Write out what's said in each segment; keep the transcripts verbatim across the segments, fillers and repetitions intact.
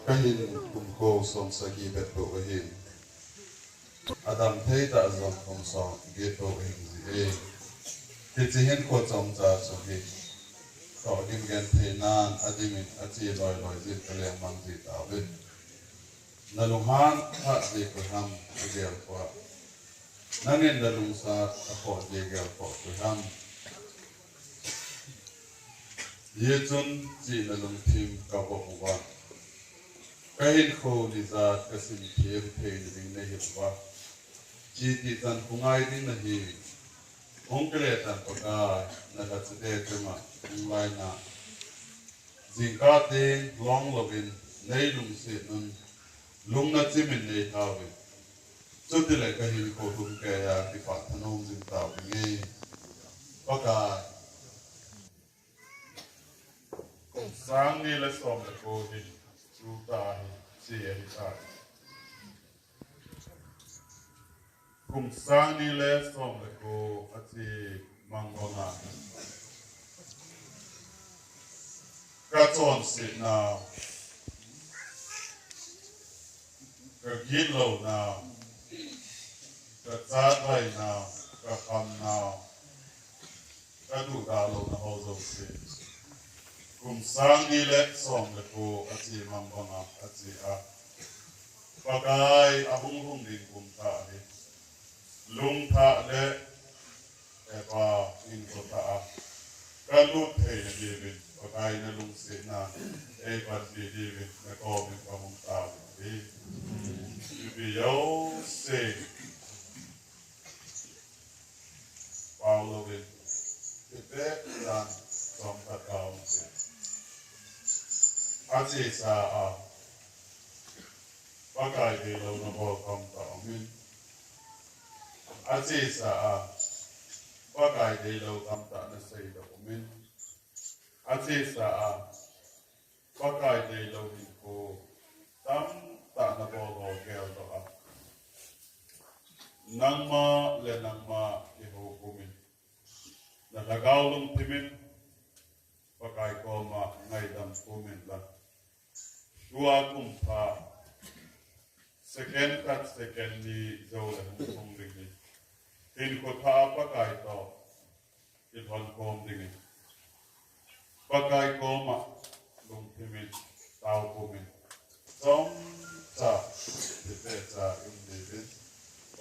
Kahin kum ko som sagi bet to ahin. Adam thei ta jong kum som get to ahin ji e. Hiche hin ko chom cha so hi. Ko dim gen thei nan adim in achi loi loi ji ka leng mang ji ta ve. Na lunghan khat ji ko ham a gel ko. Nangin na lungsa a ko ji gel ko ko ham. Hichun chihna lungthim ka vop uva, ka hinkho nijat ka simthem theina ding nahi uva. Chiti chan khongai ding nahi. Hung kile tan Pakai, na lhacha te chunga hung laina. Jingkah teng long louvin nei lungset un, lungna chimin nei thauvin. Chutile ka hinkho lhumkeiya kipah thanom jing tauvin nge. Pakai. Kum sang ni le som le ko hin, chu ta hi, chi ahi ta. Kum sang ni le som le ko a chi mang banga. Ka chonsetna, ka gitlou na, ka chatlai na, ka khamna, ka duhdah louna ho jouse. Kum sang ni le som le ko a chi mang banga a chi a. Pakai a hung hung ding kum tah hi. Lungthah le, e Pa, in ko tah a. Ka lut thei na diuvin, Pakai na lungsetna, ei panpi diuvin, na komin ka hung tao hi. Ipi jouse. Pao louvin, ipi dan som ka tao si. A chi sa a. Pakai deilou na bol tamtah umin. A chi sa a, Pakai deilou tamtah na sei doh umin. A chi sa a, Pakai deilou hinkho tamtah na bol ho gel doh a. Nangma le nangma kihou pumin. Na lhagao lungthimin, Pakai koma ngaidam pumin la. Tua kum pha, Second khat, second ni jou le hung hung ding hi. Hinkho tha Pakai toh kilhon khom ding hi. Pakai koma lungthim in, tao pum in, chomcha, tipeh cha um ding hi.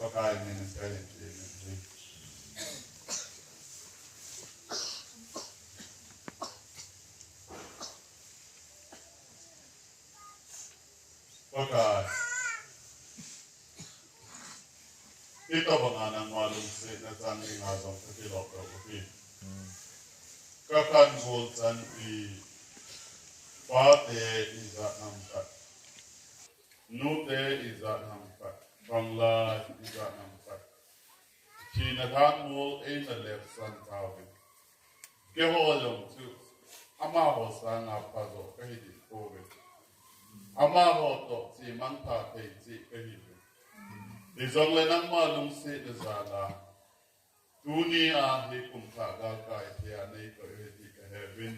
Pakai min in kahin ti in hi. Pakai, hitobang a nangma lungsetna chang dinga jong kakilop lou uve. Kakhan gol chanpi, pate ijat ham khat, nute ijat ham khat, bangla ijat ham khat, thina lhanmol eina lepsan tauvin. Keiho jong chu amaho sanga phajo kahi ding pouve. Amaho toh chemang pha thei cheh kahiuve. Hijongle nangma lungsetna jal a, tunia hi kumthah galkai thei a neikoi uve ti kaheuvin.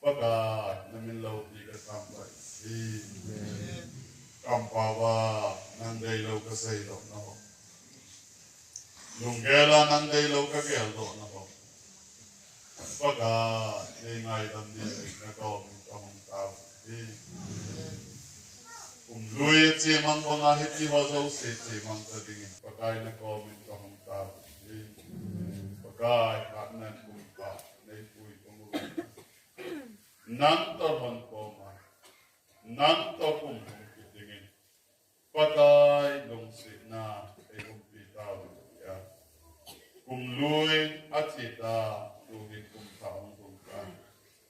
Pakai, namin loupi kathangvah e. Kampao a nang deilou kasei doh nahou, lunggel a nang deilou kagel doh nahou, Pakai, neingaidam dingin nakomin kahung tauve. Kum lui chemang banga hitiho jouse chemang ta dingin Pakai nakomin kahung tauve. Pakai, hatnan kumpa neipui pang uve. Nang toh lhon khom a, nang toh kum hung kit dingin Pakai lungsetna eiumpi tauve. Kum lui ache ta, tuhin kumthah hung lhung ta.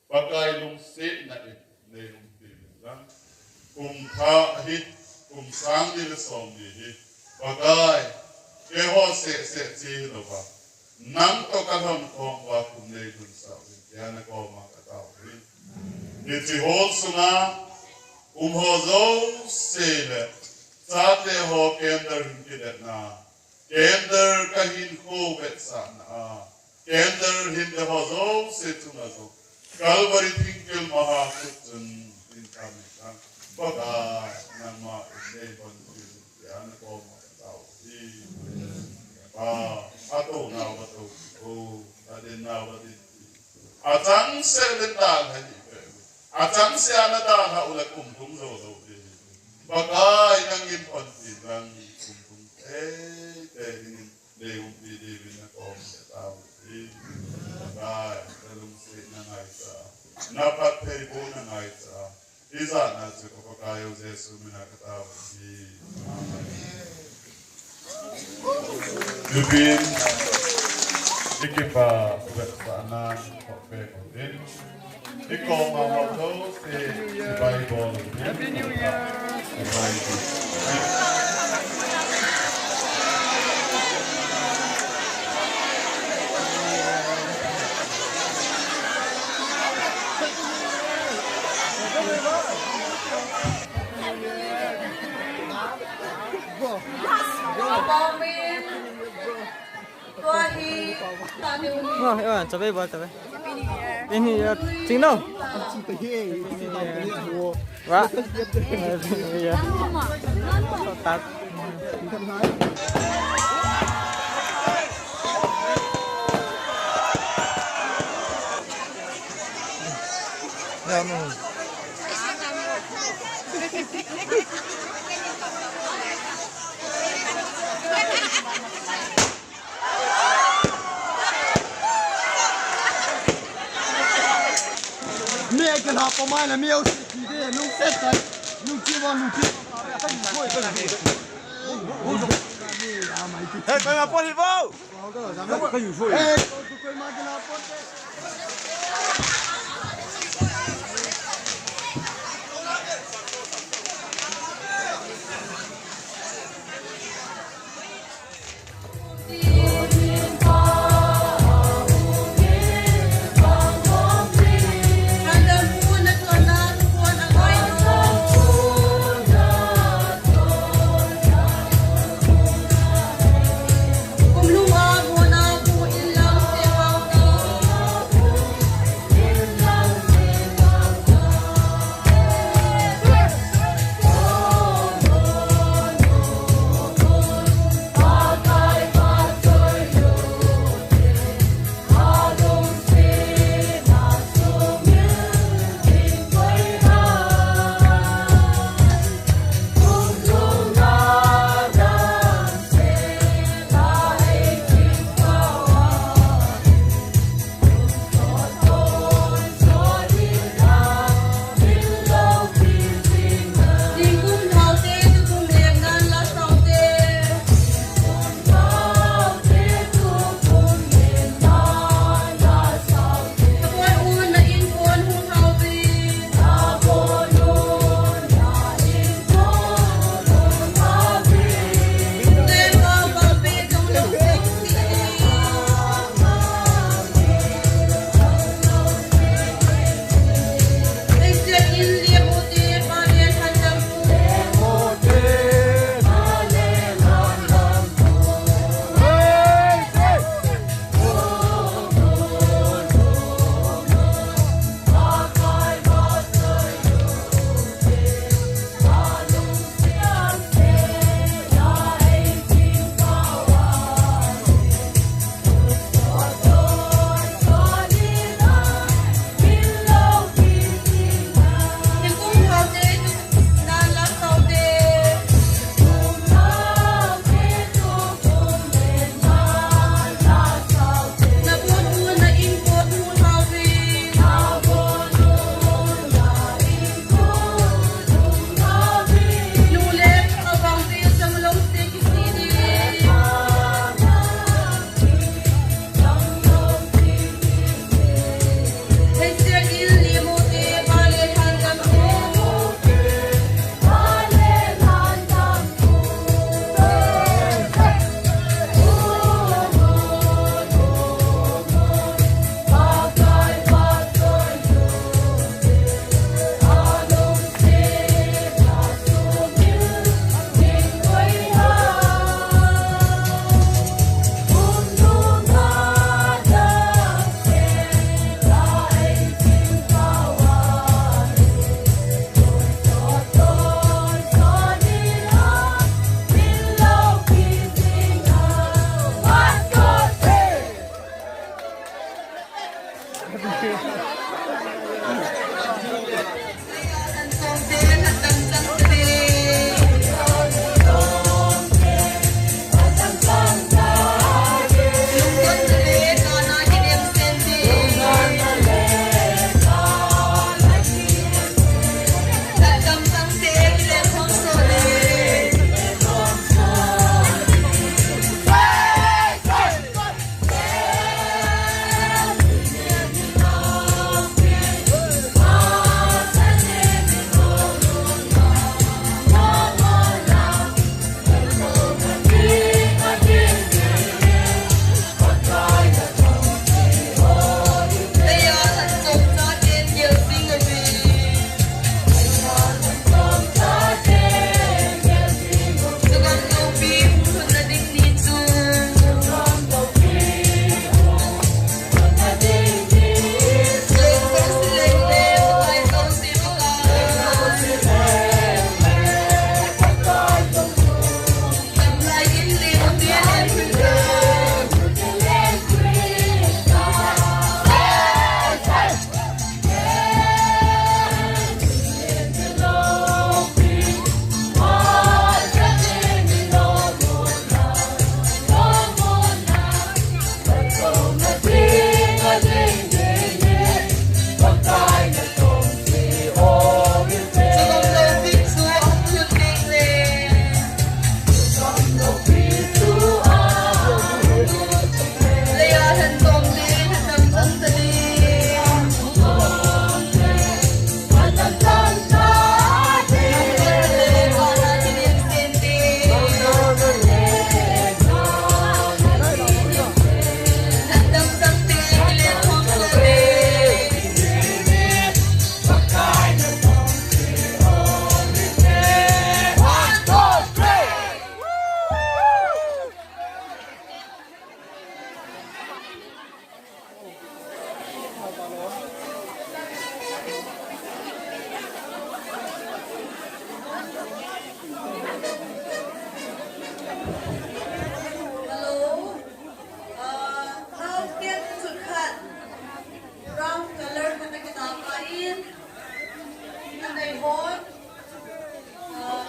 Pakai lungsetna in neiumpi uvin lang. Kumthah hi, kum sang ni le som ni hi, Pakai, keiho seh seh che hilouva, nang toh kalhon khom uva kum neilhunsah uvin tia nakoma katao uve. Hiche hall sunga umho jouse le chateho candle hin kidetna, candle kahinkho vetsahna a, candle hin deho jouse chunga jong Calvary thingkil maha khut chun in kamin lang. Pakai, nangma in neilhonpi uvin tia nakoma katao uve. Pa, atounau atou, adin nau adin. Achangseh le dalha hipeh uve. Achangseh a nadalhah ule kum lhung jou lou ding. Pakai, nangin panpi lang kum lhung teitei dingin neiumpi diuvin nakoma katao uve. Pakai, nalungsetna ngaicha, naphattheibohna ngaicha, hijat na chu ka Pakai u Jesu mina katao uve. Amen. Tupin, ikipa vetsahna khopeh uvin. Ikoma ho jouse, Happy New Year. Happy New Year. Bye bye. Wow, eh, chabai bol, chabai. Ini ya, ching no. Wa. Ya. Tak. Ya, no. Me ke la pa mai la me au si ki de, nung set tai, nung ki wa, nung ki wa. Hey, koi ma pon hi bo. Hey, koi ma ke la pon te. Hello. Ah, now kem chun khat. Brown color khat a kidal pa in. Anei hon. Ah,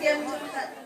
kem chun khat.